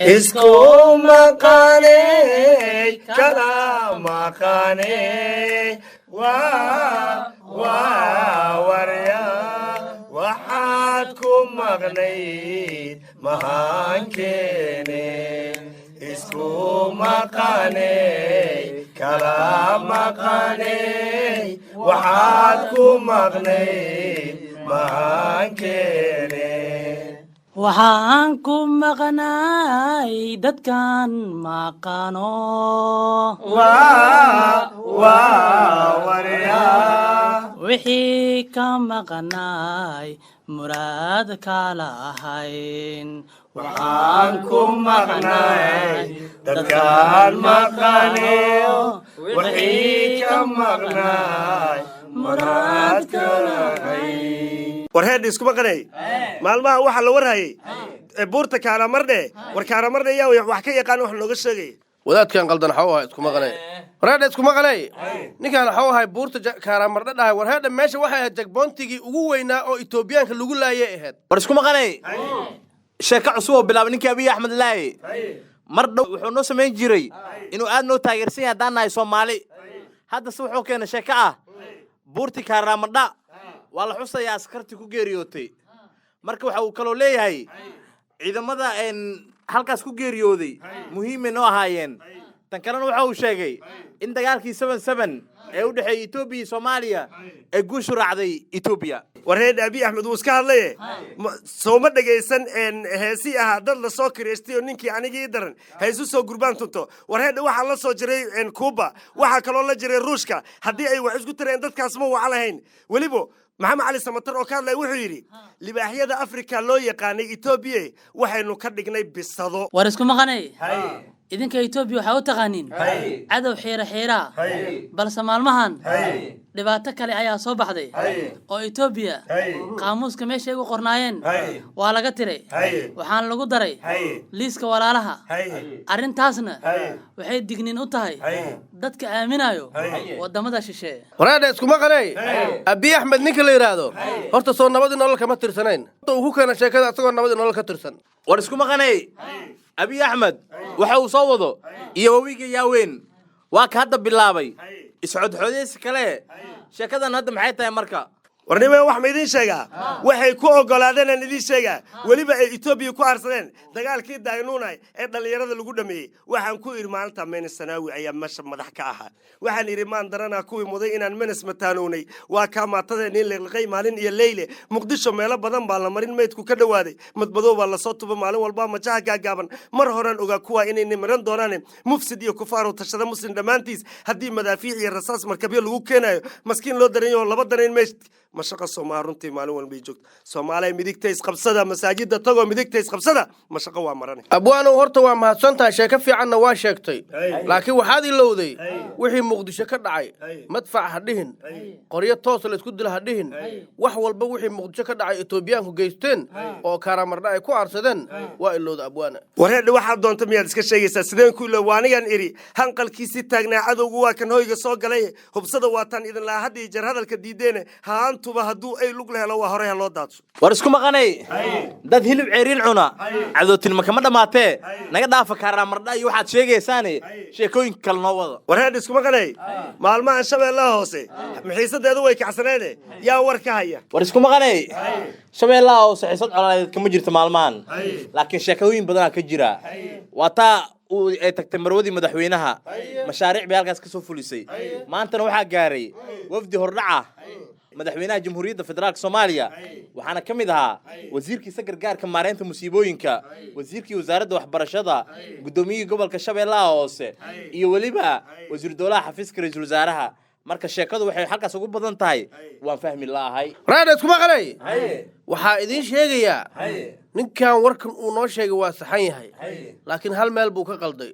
Isku maqaney, kala maqaney, waa warya, waxaad ku maqnayd mahankeene. Isku maqaney, kala maqaney, waxaad ku maqnayd mahankeene. Waxaan ku maqnaay dadkan maqano. Waa warya. Wixii ka maqnaay muraad kala ahayn. Waxaan ku maqnay dadkaan maqaneyo, wixii ka maqnay muraad kalahay. War heedha, isku maqanay, maalmaha waxaa la warhayay buurta Kaaramardhe. War Kaaramardhe yaa wax ka yaqaan, wax nooga sheegay? Wadaadkan qaldan xaw ahay, isku maqanay. Warheedha, isku maqanay, ninkaan xaw ahay buurta Kaaraamardhe dhahay. Warheedha, meesha waxay ahayd checkpointigii ugu weynaa oo Itoobiyaanka lagu laayay ahayd. War isku maqanay, sheeko cusub oo bilaabay ninkii Abiy Axmed laaye. Mar dhow wuxuu noo samayn jiray inuu aad noo taageersan yahay haddaan nahay Soomaali. Haddase wuxuu keenay sheeko ah buurtii Kaaramadha waa la xusayaa askartii ku geeriyootay. Marka waxa uu kaloo leeyahay ciidamada halkaas ku geeriyooday muhiimay noo ahaayeen. Tan kalena waxa uu sheegay in dagaalkii 7-7 ee u dhexeeyey Etoobiya iyo Soomaaliya ee guushu raacday Etoobiya. War heedha, Abiy Axmed wuu iska hadlaye, sooma dhegaysan heesii ahaa dad la soo kireystay oo ninkii anigii daran haysu soo gurbaan tunto? War heedha, waxaa la soo jiray Kuuba, waxaa kaloo la jiray Ruushka. Haddii ay wax isku tareen, dadkaas ma waca lahayn. Weliba Maxamed Cali Samatar oo ka hadlaya wuxuu yidhi libaaxyada Afrika loo yaqaanay Etoobiya waxaynu ka dhignay bisado. War isku maqanay, idinka Etoobiya waxaa u taqaaniin cadow xiira xiiraa, balse maalmahan dhibaato kale ayaa soo baxday oo Etoobiya qaamuuska meeshay ugu qornaayeen waa laga tiray, waxaana lagu daray liiska walaalaha. Arrintaasna waxay digniin u tahay dadka aaminayo wadamada shisheeye. Wareedha, isku maqanay, Abiy Axmed ninka la yidhaahdo horta soo nabadii nolol kama tirsanayn? Horta uu ku keena sheekada isagoo nabadii nolol ka tirsan. War isku maqanay, Abiy Axmed waxa uu soo wado iyo wawiga yaaweyn waa ka hadda bilaabay isxodxodeysi kale. Sheekadan hadda maxay tahay marka? Warnima, wax ma idiin sheegaa? Waxay ku ogolaadeen aan idiin sheegaa. Weliba ay Etoobiya ku aarsadeen dagaalkii Daynuunay ee dhallinyarada lagu dhameeyey. Waxaan ku idhi maalinta Menes Sanaawi ayaa meesha madax ka ahaa. Waxaan idhi maan daranaa kuwii muday inaan Menes mataanownay, waa kaa maatadeenii liqliqay maalin iyo leyle. Muqdisho meelo badan baa la marin maydku ka dhowaaday, madmadow baa lasoo tuba maalin walba majaha gaagaaban. Mar horaan ogaa kuwaa inayna maran doonaan, mufsid iyo kufaaro tashada muslim dhammaantiis. Haddii madaafiic iyo rasaas markabyo lagu keenayo, maskiin loo daran yaho laba danayn meesh mashaqo. Soomaa runtii maalin walbay joogto. Soomaaliya, midigta isqabsada, masaajida tagoo midigta isqabsada, mashaqo waa marane. Abwaanow, horta waa mahadsantahay, sheeko fiicanna waa sheegtay, laakiin waxaad ilowday wixii Muqdisho ka dhacay. Madfac ha dhihin, qoryo toos la isku dila ha dhihin, wax walba wixii Muqdisho ka dhacay Etoobiyaanku geysteen oo Kaaramardha ay ku aarsadeen waa ilowda, abwaana. Wareedha, waxaad doonta miyaad iska sheegaysaa? Sideen ku ilo? Waa anigan idhi hanqalkiisii taagnaa cadowgu waa kan hoyga soo galay. Hubsada, waataan idin lahaa had iyo jeer hadalka diideene, haantuba hadduu ay lug la helo waa horey ha loo daadso. War isku maqanay, dad hilib ceeriin cuna cadootinima kama dhammaatee. Naga dhaafa Kaaraamardha iyo waxaad sheegaysaane, sheekooyinka kale noo wada. Wareedha, isku maqanay, maalmahan Shabeellaha Hoose maxiisadeedu way kacsaneede, yaa war ka haya? War isku maqanay, Shabeellaha Hoose xiisad colaadeed kama jirto maalmahan, laakiin sheekooyin badanaa ka jira. Waa taa uu ay tagtay marwadii madaxweynaha, mashaariic bay halkaas ka soo fulisay. Maantana waxaa gaaray wafdi hordhaca madaxweynaha Jamhuuriyadda Federaalka Soomaaliya, waxaana ka mid ahaa wasiirkiisa gargaarka maareynta musiibooyinka, wasiirkii wasaaradda waxbarashada, guddoomiyihii gobolka Shabeellaha Hoose iyo weliba wasiir dowlaha xafiiska ra-iisul wasaaraha. Marka sheekadu waxay halkaas ugu badan tahay waan fahmi la'ahay. Raadha, isku maqanay, waxaa idiin sheegayaa ninkan warkan uu noo sheegay waa saxan yahay, laakiin hal meel buu ka qalday.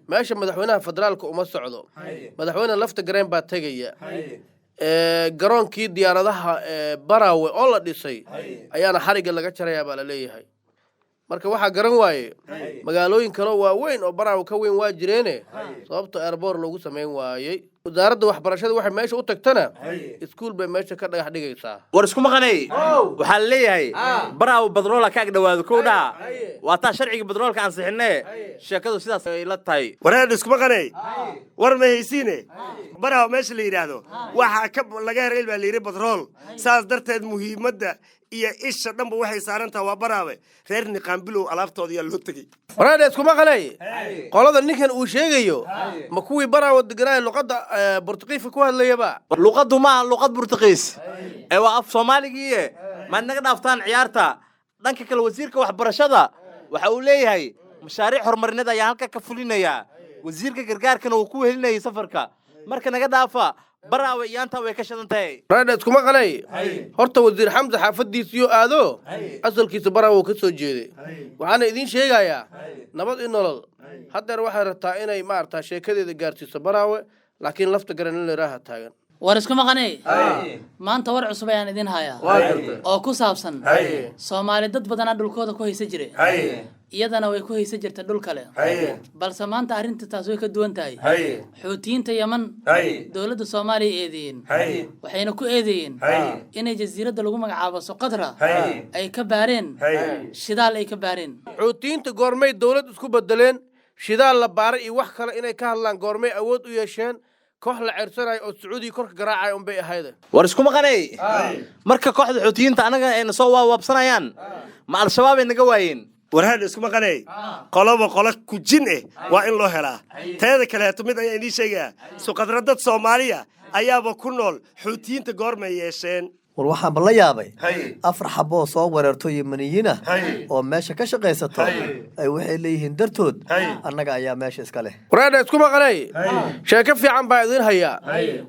Meesha madaxweynaha federaalka uma socdo, madaxweyne Lafta Gareen baa tegaya. Garoonkii diyaaradaha ee Baraawe oo la dhisay ayaana xarigga laga jarayaa baa la leeyahay. Marka waxaa garan waaye magaalooyin kaleo waaweyn oo Baraawe ka weyn waa jireene, sababta airport loogu samayn waayey. Wasaaradda waxbarashada waxay meesha u tagtana iskuul bay meesha ka dhagax dhigaysaa. War isku maqanay, waxaa la leeyahay Baraawo badroola ka ag dhawaado kow dhaha. Waa taa sharciga badroolka ansixinee, sheekadu sidaas ay la tahay. Wareer isku maqanay, war ma haysiine. Baraha meesha la yidhaahdo waxaa ka laga helay baa la yidhi batrool. Saas darteed muhiimadda iyo isha dhanba waxay saaran tahay waa Baraawe. Reer Niqaambilow alaabtooda yaa loo tegey. Waraadha isku maqanay, qolada ninkan uu sheegayo ma kuwii Baraawo deganaayo luqadda Bortuqiiska ku hadlayaba? Luqaddu maaha luqad Burtuqiis ee waa af Soomaaligiiye. Maad naga dhaaftaan ciyaarta. Dhanka kale, wasiirka waxbarashada waxa uu leeyahay mashaariic horumarineed ayaa halka ka fulinayaa, wasiirka gargaarkana uu ku wehelinayay safarka. Marka naga dhaafa, Baraawe iyaantaa way ka shidan tahay. Waraadha isku maqanay, horta wasiir Xamse xaafadiisiyo aado asalkiisa Baraawo ka soo jeeday. Waxaana idiin sheegayaa Nabad i Nolol haddeer waxay rabtaa inay maarata sheekadeeda gaarsiiso Baraawe, laakiin Lafta Garan in leeraaha taagan. War isku maqanay, maanta war cusub ayaan idin hayaa oo ku saabsan Soomaali. Dad badanaa dhulkooda ku haysa jire, iyadana way ku haysa jirta dhul kale, balse maanta arrinta taas way ka duwan tahay. Xuutiyiinta Yeman dowladda Soomaaliya eedeeyeen, waxayna ku eedeeyeen inay jasiiradda lagu magacaabo Soqatra ay ka baareen shidaal ay ka baareen. Xuutiyiinta goormay dowlad isku bedeleen? Shidaal la baaray iyo wax kale inay ka hadlaan goormay awood u yeesheen? Koox la ceersanayo oo Sacuudiga korka garaacaya unbay ahayde. War isku maqanay, marka kooxda Xuutiyiinta anaga ayna soo waawaabsanayaan, ma Al-Shabaab ay naga waayeen? Warhaan isku maqanay, qoloba qolo ku jin eh waa in loo helaa. Teeda kaleeto mid ayaan idiin sheegayaa: Suqadra dad Soomaaliya ayaaba ku nool. Xuutiyiinta goormay yeesheen? War waxaanba la yaabay afar xaboo soo weerarto Yemaniyiin ah oo meesha ka shaqaysato ay waxay leeyihiin dartood annaga ayaa meesha iska leh. Waraadha isku maqanay, sheeko fiican baa idiin hayaa.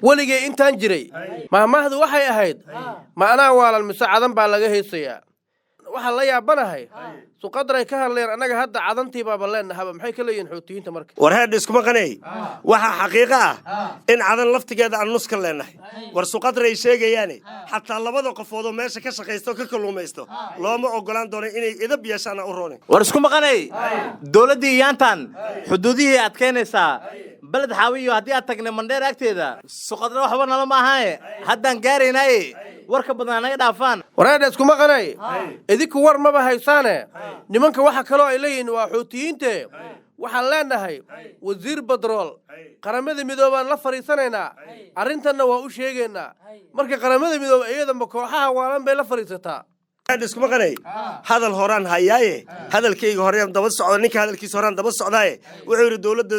Weligay intaan jiray mahmahdu waxay ahayd, ma anaa waalan mise Cadan baa laga heesayaa? Waxaan la yaabanahay Suqadray ka hadleen. Annaga hadda Cadantii baaba leenahaba, maxay ka leeyihiin Xuutiyiinta marka? Warheedh isku maqanay, waxaa xaqiiqo ah in Cadan laftigeeda aan nus ka leenahay. War Suqadray sheegayaane, xataa labada qofood oo meesha ka shaqaysto oo ka kalluumaysto looma ogolaan doono inay idab yeeshaan u roonin. War isku maqanay, dowladdii iyaantan xuduudihii aad keenaysaa Beled Xaawiyo haddii aad tagnay Mandheer agteeda, Suqadra waxba nala ma ahaye, haddaan gaaraynaaye warka badan naga dhaafaan. Waraadha isku maqanay, idinku war maba haysaane. Nimanka waxa kaloo ay leeyihiin waa Xuutiyiinte. Waxaan leenahay wasiir badrool Qaramada Midoobaan la fadhiisanaynaa, arrintanna waa u sheegaynaa. Marka Qaramada Midoobe iyadanba kooxaha waalan bay la fadhiisataa. Warheedh isku maqanay, hadal horaan hayaaye, hadalkayga horeyaan daba socda. Ninka hadalkiisa horaan daba socdaaye wuxuu yidhi dowladda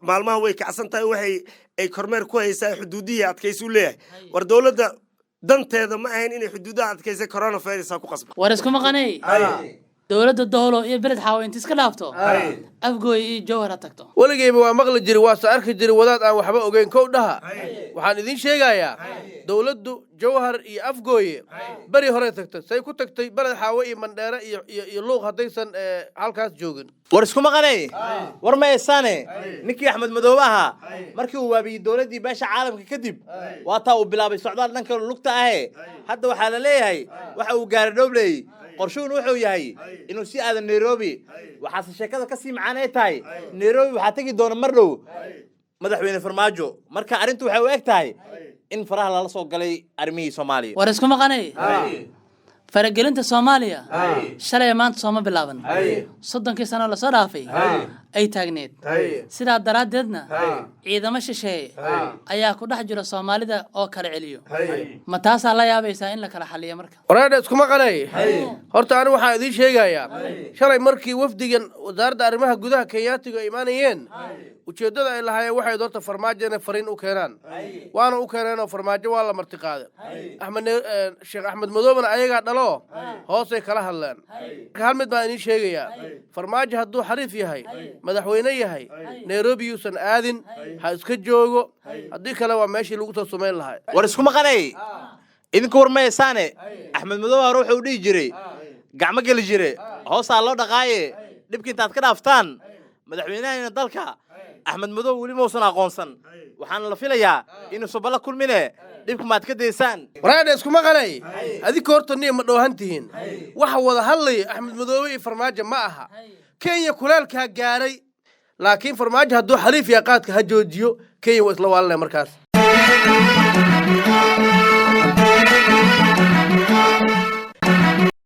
maalmaha way kacsan tahay, waxay ay kormeer ku haysaa xuduudihii adkaysu leeyahay. War dowladda danteeda ma ahayn inay xuduudaha adkaysay, coronavirus ha ku qasba. War isku maqanay, dowladda Doolo iyo Beled Xaawo inta iska dhaafto Afgooy iyo Jowhar ha tagto. Weligayba waa maqli jiri, waase arki jiri wadaad aan waxba ogeyn kow dhaha. Waxaan idiin sheegayaa dowladdu Jawhar iyo Afgooye beri horey tagtay. Say ku tagtay Beled Xaawe iyo Mandheere iyo Luuq haddaysan halkaas joogin? War isku maqanay, war ma haysaane. Ninkii Axmed Madoobe ahaa markii uu waabiyey dowladdii beesha caalamka kadib, waa taa uu bilaabay socdaal dhanka lugta ahe. Hadda waxaa la leeyahay waxa uu gaaray Dhobley, qorshuhun wuxuu yahay inuu si aado Nairobi. Waxaase sheekada ka sii macaan ay tahay, Nairobi waxaa tegi doona mar dhow madaxweyne Farmaajo. Marka arrintu waxay u eg tahay in faraha lala soo galay arrimihii Soomaaliya. War isku maqanay, faragelinta Soomaaliya shalay maanta sooma bilaaban, 30kii sano lasoo dhaafay ay taagneed. Sidaa daraaddeedna ciidamo shisheeye ayaa ku dhex jira Soomaalida oo kala celiyo. Ma taasaa la yaabaysaa in la kala xaliyo marka? Waraadha iskuma qanay, horta ani waxaan idiin sheegayaa shalay markii wafdigan wasaaradda arrimaha gudaha Kenyaatiga ay imaanayeen, ujeeddada ay lahaayeen waxay horta Farmaajo inay fariin u keenaan, waana u keeneenoo Farmaajo waa la martiqaaday. Axmed Sheekh Axmed Madoobena ayagaa dhalo hoosay kala hadleen. Marka hal mid baan idiin sheegayaa: Farmaajo hadduu xariif yahay, madaxweyne yahay, Nairobi yuusan aadin, ha iska joogo. Haddii kale waa meeshii lagu soo sumayn lahaa. War isku maqanay, idinku war ma haysaane. Axmed Madoobe hore wuxuu dhihi jiray gacmo geli jire hoosaa loo dhaqaaye. Dhibka intaad ka dhaaftaan, madaxweynahayna dalka Axmed Madoobe weli mausan aqoonsan, waxaana la filayaa inuusan balla kulmine. Dhibka maad ka daysaan. Waraadha iskuma qanay, adinka horta niya ma dhoohan tihiin. Waxa wada hadlaya Axmed Madoobe iyo Farmaajo ma aha. Kenya kuleelkaa gaaray. Laakiin Farmaajo hadduu xaliif yahay, qaadka ha joojiyo. Kenya waa isla waalanaya markaas.